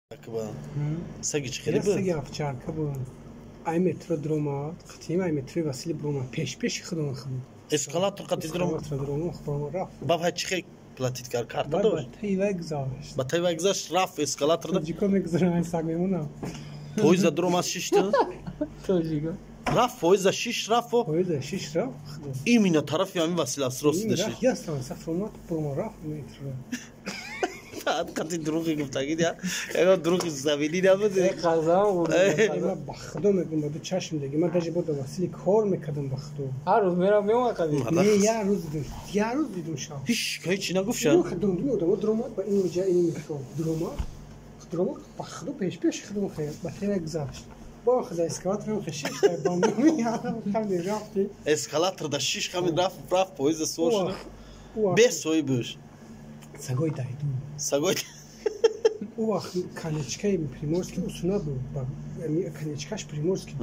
Ба саги чӣ хеле буд? Саги овчарка буд. Ай метро дромад, қатиим ай метрои Васили бромад, пеш пеши худон худ. Эскалатор қати дром. Эскалатор дромад, бромад, рафт. Ба вай чӣ хел платить кард? Карта дошт? Ба тай вай гузашт. Ба тай вай гузашт, рафт эскалатор. Тоҷико мегузаранд, саг мемонам. Поезда дромад, шишта? Тоҷико. Рафт поезда шиш, рафт. Поезда шиш, рафт. Именно тарафи ҳамин Василиостровский даши. Ястан сафромад, бромад, рафт метро. Қати дурӯғи гуфтагӣ, ягон дурӯғи завидӣ набуд. Ман ба худо мегӯм, ба ду чашм деги, ман даже бо Васили кор мекардам, ба худо. Ҳар рӯз мерам, меомад қади. Не, як рӯз дидум, як рӯз дидум шаб. Ҳич ҳечи нагуфт ша? Дундуми одамо дуромад ба ин ҷа, ин метро дуромад, дуромад, ба худо, пеш пеши худо хел ба тера гузашт. Бо худа эскалаторам хешиш бам рафти. Эскалатор да шиш, ҳамин рафт, рафт, поезда сувор шуд. Бе соҳибаш. Сагои дайду. Сагои. Ӯ вақт конечкаи Приморский усуна буд, конечкаш Приморский.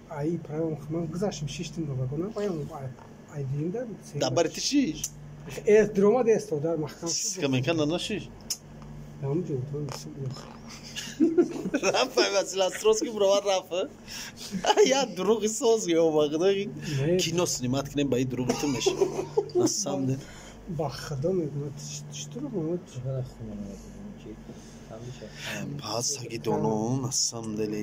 Аи правом ман гузаштем, шиштем ба вагона, баям ай димда. Дабари ти шиш? Дромад, эстодар маҳкам. Скамейка нашиш? Ҳамҷо. Рафт Василиостровский, бировар, рафт. Я дурӯғи соз ё кино снимать кунем, ба и дурӯғи ту меша. На самом деле. Ба худо мегӯям, чӣ дурӯғ? Пас саги доно, на самом деле.